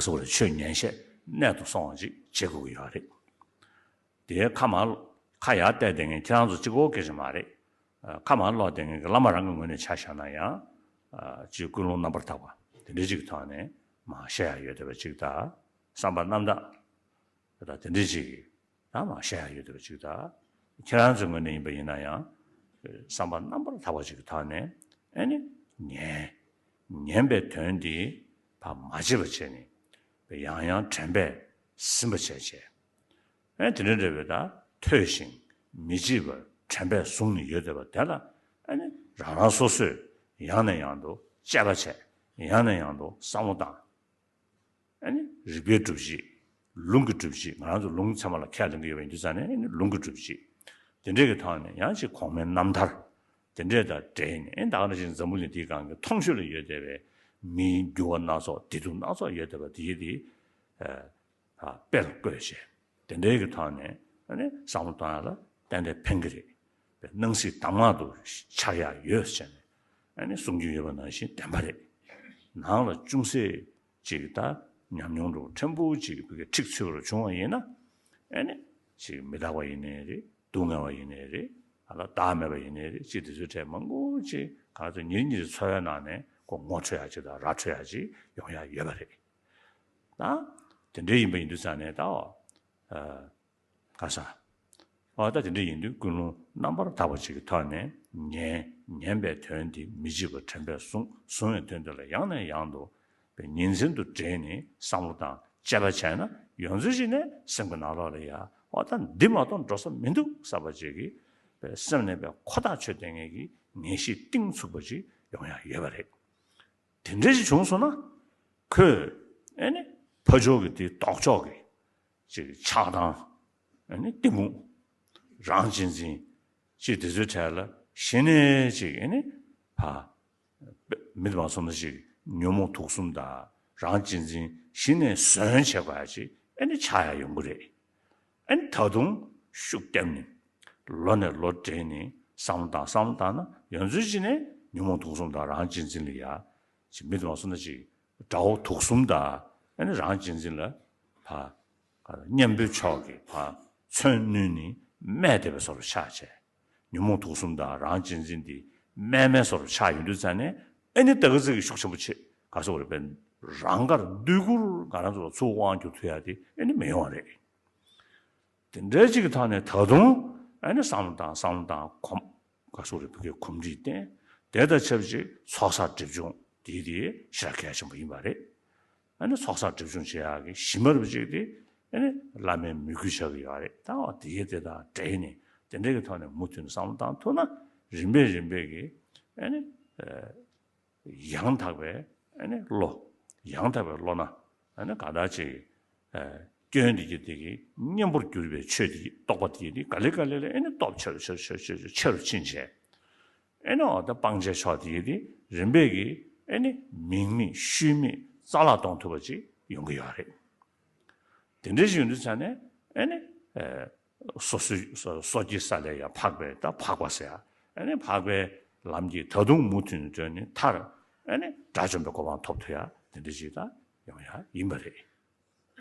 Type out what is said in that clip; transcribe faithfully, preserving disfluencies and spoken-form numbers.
སོགས་ལ་ཆོས་ཉན་བཤད་གནད་དུ་སོང་བ་ཅིག་བྱེད་དགོས་ཀྱི་ཡོད་རེད། དེའི་ཁ་མར་ཁ་ཡར་བལྟས་བསྡད་མཁན་ཁྱེད་རང་ཚོ་གཅིག་པོ་སྐད་ཆ་མ་རེད། ཁ་མར་ལོག་བསྡད་མཁན་གྱི་བླ་མ་རང་གི་ངོས་ནས་ཆ་བཞག་ན་ཡང་། ཅིག་ཀུན་སློང་རྣམ་པར་དག་པ་དེ་འདྲའི་ཅིག་གི་ཐོག་ནས་མར་བཤད་ཡ་ཡོད་བསྡད་པ་ཅིག་དང་། བསམ་པ་རྣམ་དག་ད་དེ་འདྲའི་ཅིག་ད་མར་བཤད་ཡ་ཡོད་བསྡད་པ་ཅིག་དང་། ཁྱེད་རང་ཚོའི་ངོས་ནས་ཡིན་པ་ཡིན་ན་ཡང་། བསམ་པ་རྣམ་པར་དག་པ་ཅིག་གི་ཐོག་ནས་ཨ་ནི་ཉན། ཉན་པའི་དོན་དེ་ཕར་མ་བརྗེད་པ་བྱས་ནས་ཡང་ཡང་དྲན་པས་ཟིན་པ་བྱས་བྱས། ཨ་ནི་དེ་འདྲ་འདྲ་བའི་ད་ཐོས་ཤིང་མི་བརྗེད་པར་དྲན་པས་བཟུང་ནས་ཡོད་བསྡད་པ་དེ་ལ་ཨ་ནི་རང་རང་སོ་སོས་ཡང་ནས་ཡང་དུ་དཔྱད་པ་བྱས། ཡང་ནས་ཡང་དུ་བསམ་བློ་བཏང་། ཨ་ནི་རིགས་པའི་སྒྲུབ་བྱེད། ལུང་གི་སྒྲུབ་བྱེད། ང་རང་ཚོ་ལུང་ཚད་མ་ལ་ཁས་ལེན་གྱི་ཡོད་པ་ཡིན་དུས་ཙང་ནས་ཨ་ནི་ལུང་གི་སྒྲུབ་བྱེད། དེ་འདྲའི་གི་ཐོག་ནས་ཡང་ཅིག་གོང་མའི་རྣམ་ཐར་དེ་འདྲས་དང་འབྲེལ་ནས། ཨ་ནི་ད་ག་ནང་བཞིན་འཛམ་བུ་གླིང་འདིའི་སྒང་གི་མཐོང་ཆོས་ལ་ཡོད་བསྡད་པའི་མིའི་འགྱུར་བ་སྣ་ཚོགས། བདེ་སྡུག་སྣ་ཚོགས་ཡོད་བསྡད་པ་དེ་ཡི་དེ་ཨ་དཔེ་ལ་བཀོད་བྱས། དེ་འདྲའི་གི་ཐོག་ནས་ཨ་ནི་བསམ་བློ་གཏོང་ཡ་ལ་ཏན་ཏན་ཕན་གྱི་རེད། སྣང་སྲིད་གདམས་ངག་ཏུ་འཆར་ཡ་ཡོད་ཟེར་ནས་ཨ་ནི་གསུང་རྒྱུན་ཡོད་པ་ནང་བཞིན་བདེན་པ་རེད། ནང་ལ་ཅུང་ཟད་ཅིག་ད་ཉམས་མྱོང་འདྲ་ཕྲན་བུ་ཅིག་གི་ཁྲིགས་ཚུད་པ་བྱུང་བ་ཡིན་ན། ཨ་ནི་ཅིག་མི་རྟག་པ་ཡིན་ནའི་རེད། སྡུག་བསྔལ་བ་ཡིན་ནའི་རེད། ཨ་ལ་བདག་མེད་པ་ཡིན་ནའི་རེད། ཅིག་དེ་ཚོའི་གྲས་མང་པོ་ཅིག་ག་ཚོད་ཉིན་ཉིན་འཚོ་བའི་ནང་ནས་ཁོ་ངོ་འཕྲོད་ཡ་ཅིག་དང་ར་འཕྲོད་ཡ་ཅིག་ཡོང་ཡ་ཡོད་པ་རེད། ད་དེ་འདྲའི་ཡིན་པ་ཡིན་དུས་ཙང་ནས་ད་ཨ། ག་ས། ཨོ་ད་དེ་འདྲ་ཡིན་དུས་ཀུན་སློང་རྣམ་པར་དག་པ་ཅིག་གི་ཐོག་ནས་ཉན། ཉན་པའི་དོན་དེ་མི་བརྗེད་པར་དྲན་པས་བཟུང་། བཟུང་བའི་དོན་དེ་ལ་ཡང་ནས་ཡང་དུ་ཉིན་མཚན་དུ་དྲན་ནས་བསམ་བློ་དང་དཔྱད་པ་བྱས་ན། ཡོང་ཚུལ་ཞིག་ནས་སེམས་ཀྱི་ནང་ལོགས་ལ་ཡ་ཨོ་ད་འདི་མ་གཏོགས་འགྲོ་ས་མི་འདུག་བསམ་པ་ཅིག་གི་སེམས་ནས་པའི་ཁོ་ཐག་ཆོད་བསྡད་མཁན་གྱི་ངེས་ཤེས་གཏིང་ཚུགས་པ་ཅིག་ཡོང་ཡ་ཡོད་པ་རེད། དེ་འདྲ་ཞིག་བྱུང་སོང་ན། ཁོས་ཨེ་ནི་ཕ་ཕྱོགས་ཀྱི་དེ་ལྡོག་ཕྱོགས་ཀྱི་ཅིག་ཆགས་སྡང་། ཨེ་ནི་གཏི་མུག་རང་གཅེས་འཛིན་ཅིག་དེ་ཚོའི་གྲས་ལ་གཞི་ནས་ཅིག་ཨེ་ནི་ཕ་མི་དེ་མ་སོང་ན་ཅིག་ཉོན་མོངས་དུག་གསུམ་དང་རང་གཅེས་འཛིན་གཞི་ནས་ཟོན་བྱེད་དགོས་ཡ་ཅིག་ཨེ་ནི་ཆགས་ཡ་ཡོང་གི་རེད། ཨེ་ནི་ད་དུང་ཤུགས་བརྒྱབ་ནས་ལོ་ནས་ལོ་བགྲེས་ནས་བསམ་བློ་བཏང་། བསམ་བློ་བཏང་ན་ཡོང་ཚུལ་ཅིག་ནས་ཉོན་མོངས་དུག་གསུམ་དང་རང་གཅེས་འཛིན་ལ་ཡ་ཅིག་མི་དེ་མ་སོང་ན་ཅིག་དགྲ་བོ་དུག་གསུམ་དང་ཨེ་ནི་རང་གཅེས་འཛིན་ལ་ཕ་གཉེན་པོའི་ཕྱོགས་ཀྱི་ཕ་མཚོན་བསྣུན་ནས་སྨད་བསྡད་པའི་བཟོ་འདྲ་ཆགས་བྱས། ཉོན་མོངས་དུག་གསུམ་དང་རང་གཅེས་འཛིན་འདི་སྨད་མའི་བཟོ་འདྲ་ཆགས་ཡོང་དུས་ཙང་ནས་ཨེ་ནི་ད་ག་ཚོད་ཀྱི་ཤུགས་ཆེན་པོ་བྱེད་ག་སོགས་རེད་པས། རང་དགར་འདོད་རྒུར་ང་རང་ཚོ་ལ་ཚུར་དབང་བསྒྱུར་ཐུབ་ཡ་དེ་ཨེ་ནི་མི་ཡོང་བ་རེད། དེ་འདྲའི་ཅིག་གི་ཐོག་ནས་ད་དུང་ཨ་ནི་བསམ་བློ་བཏང་། བསམ་བློ་བཏང་། གོམས་ག་སོགས་རེ་བུ་གའི་གོམས་འདྲིས་བསྟེན། དེ་དང་ཆབས་ཅིག་ཚོགས་བསགས་སྒྲིབ་སྦྱོང་དེ་དེ་ཞེ་དྲག་གལ་ཆེན་པོ་ཡིན་པ་རེད། ཨ་ནི་ཚོགས་བསགས་སྒྲིབ་སྦྱོང་བྱེད་ཡག་གི་གཞི་མ་རུ་བ་ཅིག་དེ་ཨ་ནི་བླ་མའི་མོས་གུས་བྱ་གི་ཡོད་རེད། ད་འོ་དེ་དེ་དང་འབྲེལ་ནས་དེ་འདྲའི་གི་ཐོག་ནས་མུ་མཐུད་ནས་བསམ་བློ་བཏང་ཐུབ་ན། རིམ་པས་རིམ་པས་ཀྱི་ཨ་ནི་ཡང་དག་པའི་ཨ་ནི་བློ། ཡང་དག་པའི་བློ་སྣ། ཨ་ནི་གང་ལྟར་ཅིག་ཨ་སྐྱོན་དེ་གྱིས་དེ་གི་གཉེན་པོར་གྱུར་པའི་ཆོས་དེ་གི་རྟོགས་པ་དེ་གི་དེ་ག་ལེ་ག་ལེ་ལ་ཨ་ནི་སྟོབས་ཆེ་རུ་ཆེ་རུ་ཆེ་རུ་ཆེ་རུ་ཆེ་རུ་ཕྱིན་བྱས། ཨ་ནི་འོ་ད་སྤང་བྱའི་ཕྱོགས་དེ་གི་དེ་རིམ་པས་ཀྱི་ཨ་ནི་མིང་མེད་ཤུལ་མེད་རྩ་བརླག་གཏོང་ཐུབ་པ་ཅིག་ཡོང་གི་ཡོད་རེད། དེ་འདྲ་ཞིག་ཡོང་དུས་ཙང་ནས་ཨ་ནི་ཨ་སོ་སོའི་སོ་སོ་སྐྱེ་ས་ལས་ཡང་འཕགས་པའི། ད་འཕགས་པ་ཟེར་ཡ། ཨ་ནི་འཕགས་པའི་ལམ་གྱི་ད་དུང་མུ་མཐུད་ནས་བགྲོད་ནས་མཐར་ཨ་ནི་དགྲ་བཅོམ་པའི་གོ་འཕང་ཐོབ་ཐུབ་ཡ་དེ་འདྲ་ཞིག་ད་ཡོང་ཡ་ཡིན་པ་རེད།